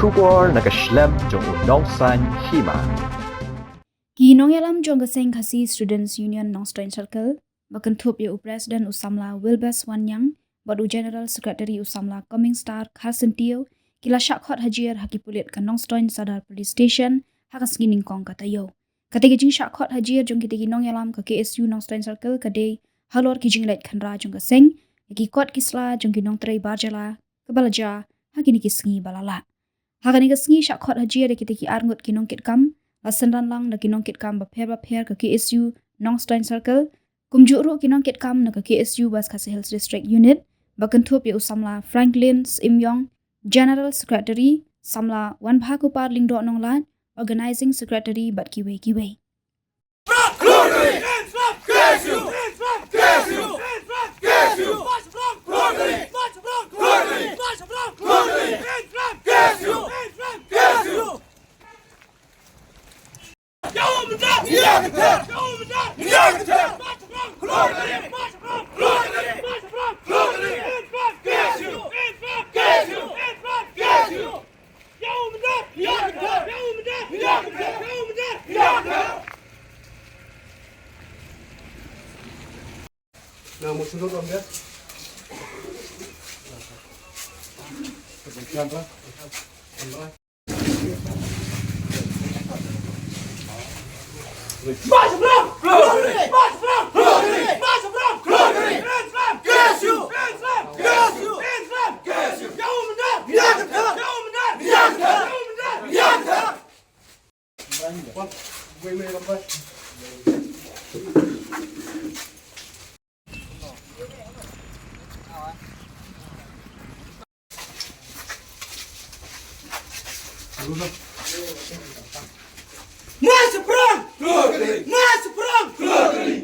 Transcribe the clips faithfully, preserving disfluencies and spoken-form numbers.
Khubor na ka shlem jong u Nongsaiñ Hima. Ki nongïalam jong ka seng Khasi Students Union Nongstoiñ Circle, ba kynthup ïa u President u samla Wilbes Wanniang, bad u General Secretary u samla Coming Star Kharsyntiew, ki la shah khot hajier ha ki pulit ka Nongstoiñ Sadar Police Station ha ka sngi nyngkong ka taïew. Kata ka jingshah khot hajier jong kita ki nongïalam ka K S U Nongstoiñ Circle ka dei halor ki jingleit khynra jong ka seng ïa ki kot ki sla jong ki nongtrei bar jylla kaba la jia ha kine ki sngi ba la lah. Ha kane ka sngi shah khot hajier ïa kita ki arngut ki nongkitkam la synran lang da ki nongkitkam bapher bapher ka K S U Nongstoiñ Circle, kumjuh ruh ki nongkitkam na ka K S U West Khasi Hills District Unit, ba kynthup ïa u samla Franklin Symyong, General Secretary, samla Wanbhakupar Lyngdoh Nonglait, Organizing Secretary bad kiwei kiwei. March front! March front!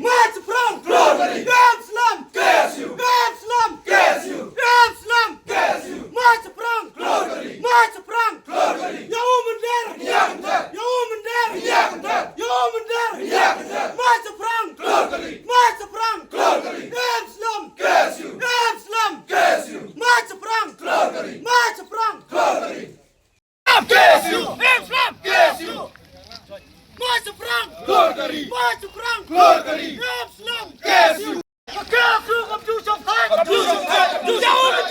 March front! Islam! Islam! Islam! March front! March front! Ïa u mynder! Ïa u mynder! Ïa u mynder! March front! March front! Islam! Islam! March front! March front! K S U! Islam! K S U! March front! March front! Islam! K S U! Ka K S U kam ju shong thang! Kam ju shong thang! Kam ju shong thang!